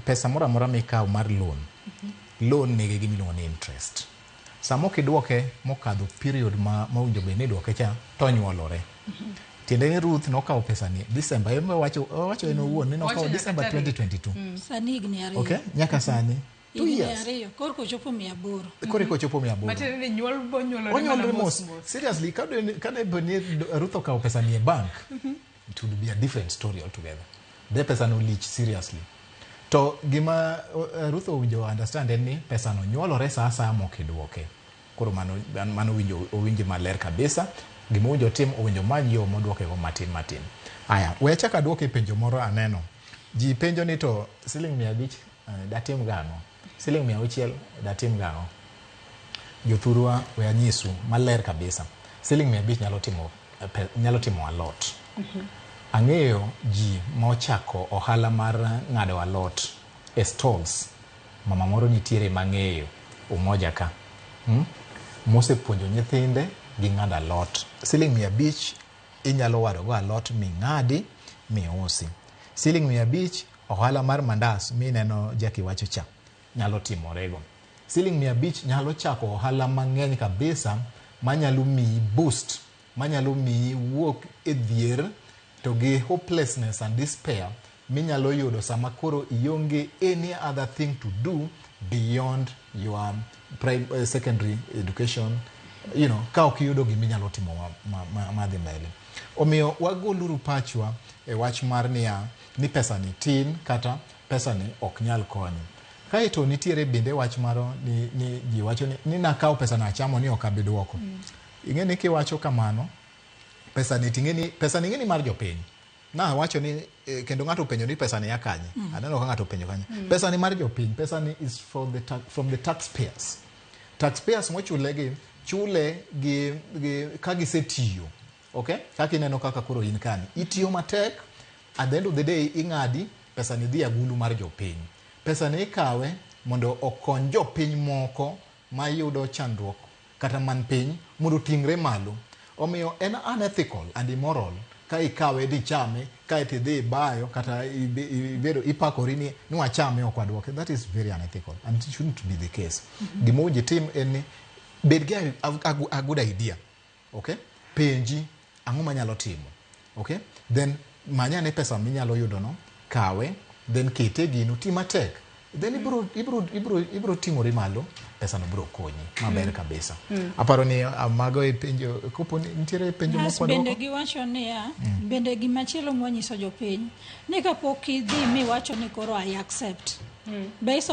Pesa moro amora mikawo mar loan, loan nigi gimiluongo ni interest. Sama ok idwoke mokadho period ma mowinjo bed ni idwoke cha, to onyuolore. Tiende ni Ruth nokawo pesa ni December, en owacho en owuon ni nokawo Owacho nyaka December tarik. 2022. Sani higni 2. Okay, nyaka sani. 2 Higni years. 2 korka ochopo 800. Koro eka ochopo 800. Matiende ni nyuol bonyuolore Onyuolore mana mos. mos. Seriously, ka de bed ni Ruth okawo pesa ni e bank, it would be a different story altogether. De pesa no lich seriously. To gima Ruth owinjo understand en ni pesa no nyuolore sa asaya mok idwoke. Koro mano owinjo owinji maler kabisa. Gima owinjo otim, owinjo omany yo modwoke go matin matin. Aya, we achak aduoke penjo moro aneno. Ji penjo ni to siling 500 datim gang'o? Siling 600 datim gang'o? Jothurwa, we anyisu maler kabisa. Siling 500 nyalo timo alot. Ang'eyo ji mochako ohala mar ng'ado alot e stalls. Mama moro nitiere mang'eyo Umoja ka. Mosepuonjo nyithinde gi ng'ado alot. Siling 500 inyalo waro go alot ming'adi miusi. Siling 500 ohala mar mandas mineno Jackie wacho cha nyalo timorego. Siling 500 nyalo chako ohala mang'eny kabisa manyalo miyi boost, manyalo miyi wuok e dhier to gi hopelessness and despair minyalo yudo sama koro ionge any other thing to do beyond your secondary education, ka ok iyudo giminyalo timo madhi mbele. Omiyo wagoluru pachwa e wach mar niya ni pesa ni tin kata pesa ni ok nyal konyo. Kaeto nitiere bende wach moro ni ji wacho ni nakawo pesa no achamo ni ok abi duoko. Ing'e ni kiwacho kamano, pesa ni ting'e ni pesa ni ing'e ni mar jopiny. Nawacho ni kendo ng'ato openjo ni pesa ni ya kanye. Aneno ka ng'ato openjo kanyo. Pesa ni mar jopiny, pesa ni is from the taxpayers. Taxpayers mochule gi chule gi ka gisetiyo. Okay? Kaka ineno kaka koro in kani. Itiyo matek, at the end of the day ing'adi, pesa ni dhi agulu mar jopiny. Pesa ni ikawe mondo okony jopiny moko mayudo chandruok kata man piny mondo oting're malo. Omiyo en unethical and immoral ka ikawe dichame kaeto idhi ibayo kata ibedo ipakori ni wachame ok waduoke. That is very unethical and it shouldn't be the case. Gima owinjo itim en ni bed gi a good idea. Okay? Penji ang'o manyalo timo. Okay? Then many ane pesa minyalo yudo no, kawe, then kete e gino, ti matek. Then ibro ting'ori malo, pesa no biro konyi maber kabisa. Aparo ni mago e penjo, kopo ni nitiere penjo As moko bende wadwoko? Giwacho niya, bende gimachielo mwanyiso jopiny ni kapok idhi miwacho ni koro I accept, be isomo